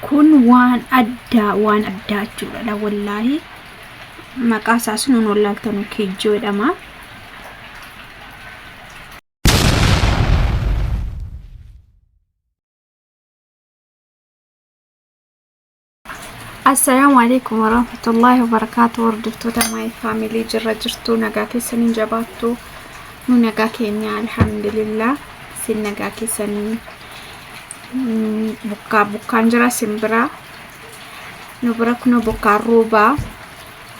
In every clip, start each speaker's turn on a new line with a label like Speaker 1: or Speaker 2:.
Speaker 1: Kun waan addaa waan addaa jechuudha wallaahi. Maqaa isaas nun wallaaltanu kiijjoo jedhama. Assalaamu alaikum warahmatullaahi wabarakaatu. Hordoftoota My Family, jirra jirtu? Nagaa keessaniin jabaattu? Nu nagaa keenya, alhamdulillah. Isin nagaa keessanii? Bokkaa bokkaan jira simbira nu bira kunoo bokkaan roobaa.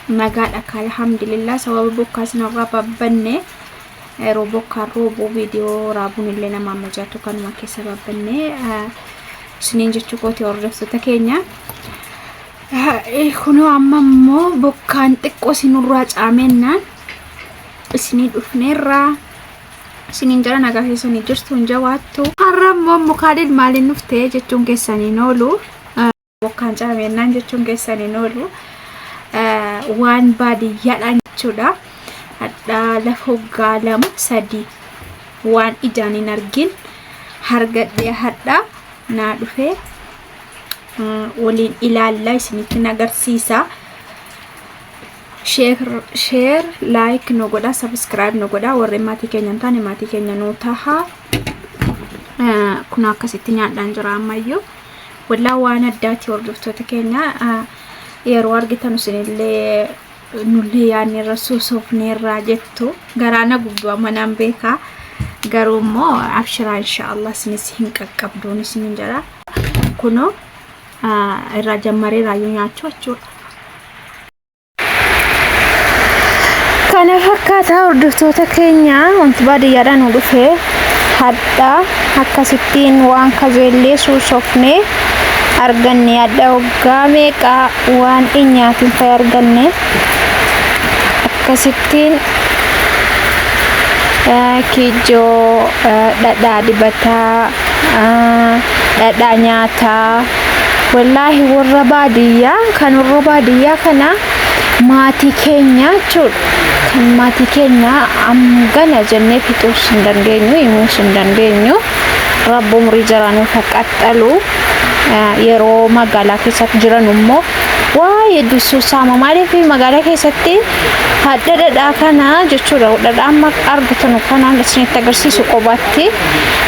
Speaker 1: Nagaadha ka, alhamdulillah. Sababa bokkaa sinarraa babbanne, yeroo bokkaan roobu viidiyoo waraabuun illee nama ammajaatu, kanuma keessa babbanne isiniin jechuu kooti, hordoftoota keenya. Kunoo amma immoo bokkaan xiqqoo isinirraa caamennaan isinii dhufneerraa isiniin jala. Nagaa keessanii jirtu? Hin jabaattu? Har'a immoo mukaadhiin maaliin dhuftee jechuun keessaniin oolu, bokkaan caamennaan jechuun keessaniin oolu, waan baadiyyaadhaan jechuudha. Hadhaa lafa waggaa 2 3 waan ijaan hin argin argadhee hadhaa naa dhufee waliin ilaalla, isinitti agarsiisa. Share, like nu godha, subscribe nu godha. Warreen maatii keenya hin taane maatii keenya nu taha. Kun akkasitti nyaadhaan jira ammayyuu. Wallaa waan addaati, hordoftoota keenya. Yeroo argitan isinillee nullee yaadni irra suusoofneerraa jettu. Garaa na gubdu amma naan beekaa. Garuu immoo abshiraa, inshaallah isinis hin qaqqabduun isinin jedha. Kunoo irraa jammaree raayyuu nyaachuu jechuudha. Kana fakkaataa, hordoftoota keenya, wanti baadiyyaadhaan nu dhufe hadha akkasittiin waan kajeellee suusofnee arganne. Hadha waggaa meeqaa waan hin nyaatin fa'i arganne. Akkasittiin kiijoo, dhadhaa dibataa, dhadhaa nyaataa. Wallaahi warra baadiyyaa kan warra baadiyyaa kana maatii keenya jechuudha. Kan maatii keenya hangana jennee fixuus hin dandeenyu, himuus hin dandeenyu. Rabbi umurii jaraa nuuf haa qaxxalu. Yeroo magaalaa keessatti jiran immoo waa hedduu suusaama. Maaliif magaalaa keessatti hadha dhadhaa kana jechuudha. Dhadhaa amma argitan kanaan isinitti agarsiisu, qobaatti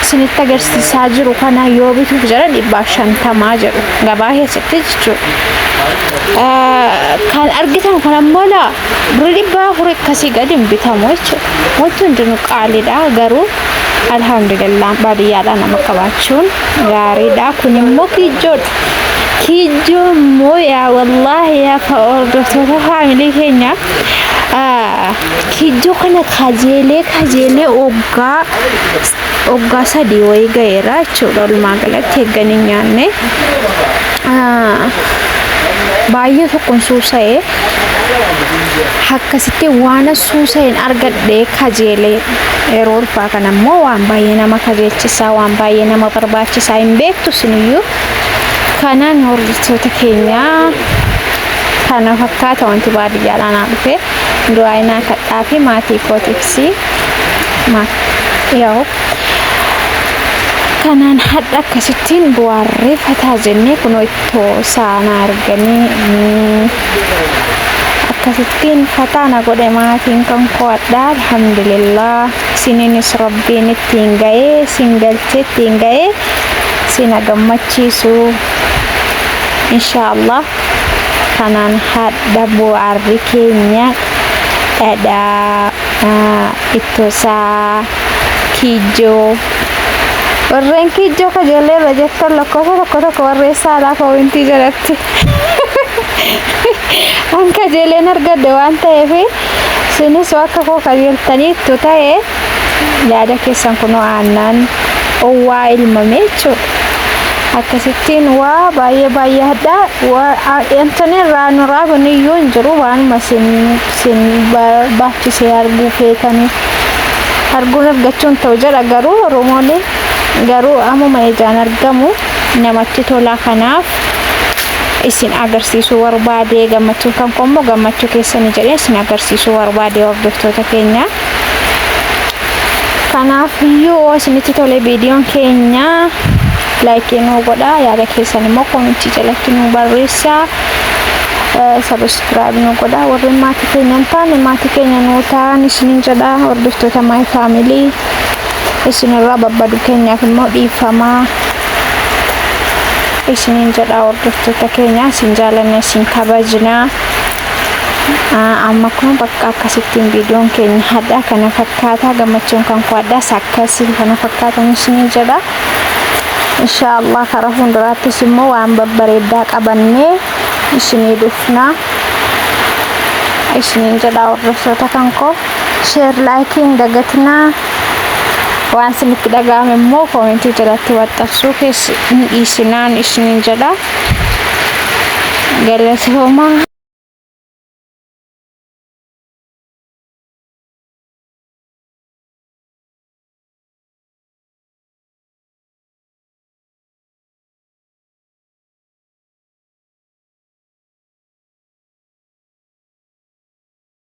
Speaker 1: isinitti agarsiisaa jiru kana yoo bituuf jedhan 150 jedhu gabaa keessatti jechuudha. Kan argitan kun ammoo laa birrii 400 akkasii gadi hin bitamu jechuudha. Wanti hundinuu qaaliidha, garuu alhamdulillah baadiyyaadhaa nama qabaachuun gaariidha. Kun immoo kiijjoodha. Kiijjoo immoo yaa wallaahi yaa hordoftoota faamilii keenya, kiijjoo kana kajeelee kajeelee waggaa waggaa 3 wayii ga'eera jechuudha. Walumaa galatti eeggan hin nyaanne baay'ee tokkoon suusa'ee akkasitti waan suusa'een argadhee kajeelee. Yeroo ulfaa kana immoo waan baay'ee nama kajeelchisaa, waan baay'ee nama barbaachisaa hin beektu siniyyuu. Kanaan hordoftoota keenyaa, kana fakkaata wanti baadiyyaadhaa naa dhufe. Du'aa naa kadhaa fi maatii kootiifsi yaa'u. Kanaan hadha akkasittiin bu'aarree fataa jennee kunoo ittoo saanaa arganii akkasittiin fataa na godhe maatiin kan koo hadha, alhamdulillah. Isiniinis rabbiin ittiin ga'ee isin galchee ittiin ga'ee isin gammachiisu inshaallah. Kanaan hadha bu'aarri keenya dhadhaa, ittoosaa, kiijjoo. Warreen kiijjoo kajeellee irra jettan lakkoofsa tokko tokko barreessaa alaa koomintii jalatti. An kajeeleen argadhe waan ta'eef isinis akka koo kajeeltaniittu ta'e yaada keessan. Kunoo aannan owwaa ilmame jechuudha. Akkasittiin waa baay'ee baay'ee hadhaa wantoonni irraa nu raaban iyyuu hin jiru. Waanuma isin barbaachisee arguu feetanii arguun argachuun ta'u jedha. Garuu Oromoon garuu ammuma ijaan argamu namatti tola. Kanaaf isin agarsiisuu barbaade. Gammachuu kan koo immoo gammachuu keessanii jedhee isin agarsiisuu barbaade, hordoftoota keenya. Kanaaf iyyuu isinitti tole viidiyoon keenya. Like nuu godhaa, yaada keessan immoo comment jalatti nuu barreessaa. Subscribe nu godhaa. Warreen maatii keenya hin taane maatii keenya nuu ta'an isinin jedha. Hordoftoota my family, isinirraa babbadu keenyaaf immoo dhiifamaa isinin jedha. Hordoftoota keenya, isin jaalanna, isin kabajnaa. Amma kun bakka akkasittiin viidiyoon keenya hadhaa kana fakkaataa, gammachuun kan koo addaas akkasii kana fakkaatan isinin jedha. Inshaallah karaa fuulduraattis immoo waan babbareedaa qabannee isinii dhufnaa isiniin jedha. Hordoftoota kan koo, share, like hin dagatinaa. Waan isinitti dhaga'ame immoo comment jalatti waxxansuu keessa hin dhiisinaan isiniin jedha. Galatoomaa.